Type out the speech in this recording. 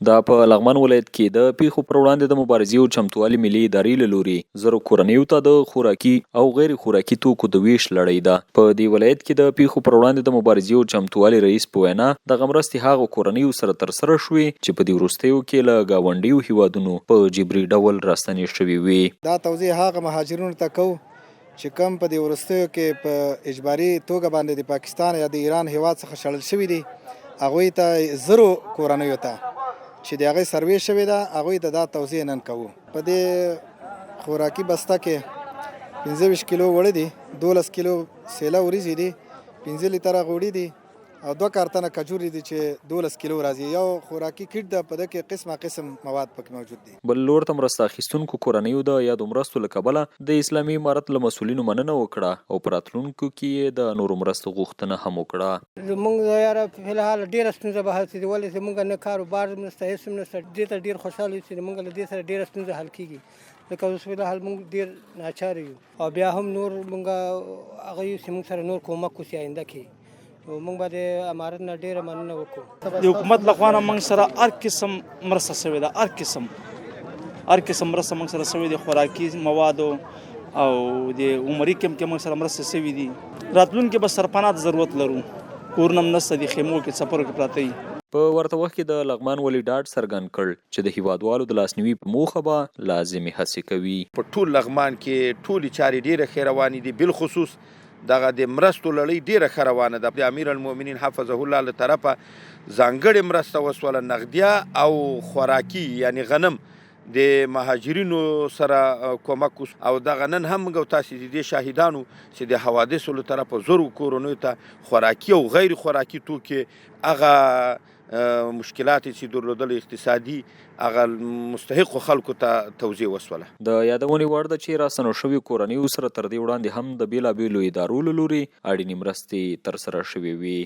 دا په لغمان ولایت کې د پیښو پر وړاندې د مبارزې او چمتووالي ملي ادارې له لوري زرو کورنیو ته د خوراکي او غیر خوراکي توکو د ویش لړۍ ده. په دې ولایت کې د پیښو پر وړاندې د مبارزې او چمتووالي رئیس په وینا، دغه مرستې هغو کورنیو سره ترسره شوې چې په دې وروستیو کې له ګاونډیو هیوادونو په جبري ډول راستنې شوې وې. دا توزیع هغه مهاجرینو ته کوو چې کوم په دې وروستیو کې په اجباري توګه باندې د پاکستان یا د ایران هیواد څخه شړل شوي دي، هغوی ته زرو کورنیو ته چې د هغې سروې شوې ده هغوی ته دا توزیع نن کوو. په دې خوراکي بسته کې 25 کیلو وړه دي، 12 کیلو سیله وریجې دي، 5 لیتره غوړي دي او 2 کارتنه کجوري دي چې 12 کیلو راځي. یو خوراکي کیټ ده، په ده کې قسمه قسم مواد پکې موجود دي. بل لور ته مرسته اخیستونکو کورنیو د یادو مرستو له کبله د اسلامي امارت له مسؤلینو مننه وکړه او په راتلونکو کې یې د نورو مرستو غوښتنه هم وکړه. زمونږ یاره په الحال ډېره ستونزه به حل شي، ولې چې مونږ نه کاروبار نشته، هېڅ هم نشته. دې ته ډېر خوشحاله یو چې مونږ له دې سره ډېره ستونزه حل کېږي، ځکه اوس په الحال مونږ ډېر ناچاره یو او بیا هم نور مونږ هغه یو چې مونږ سره نور کومک وشي آینده کې. مونږ به د امارت نه ډېره مننه وکړو. د حکومت له خوا نه موږ سره هر قسم مرسته شوې ده، هر قسم مرسته موږ سره شوې ده، خوراکي موادو او د عمري کمپ کې موږ سره مرسته شوې دي. راتلونکي به سرپناه ته ضرورت لرو، کورونه هم نشته دي، خیمو کې څپرو کې پراته دي. په ورته وخت کې د لغمان والي ډاډ څرګند کړ چې د هیوادوالو د لاسنیوي په موخه به لازمې هڅې کوي. په ټول لغمان کې ټولې چارې ډېرې ښې روانې دي، بالخصوص دغه د مرستو لړۍ ډېره ښه روانه ده. د امیر المؤمنین حفظه الله له طرفه ځانګړې مرسته وسوله، نغدیا او خوراکي یعنی غنم د مهاجرینو سره کومک وسو. او دغه نن هم موږ او تاسې د دې شاهدانو چې د حوادثو له طرفه زرو کورنیو ته خوراکي او غیر خوراکي توکي، هغه مشکلات چې درلودل اقتصادي، هغه مستحقو خلکو ته توزیع وسوله. د یادونې وړ ده چې راستنو شویو کورنیو سره تر دې وړاندې هم د بېلابېلو ادارو له لوري اړینې مرستې ترسره شوې وې.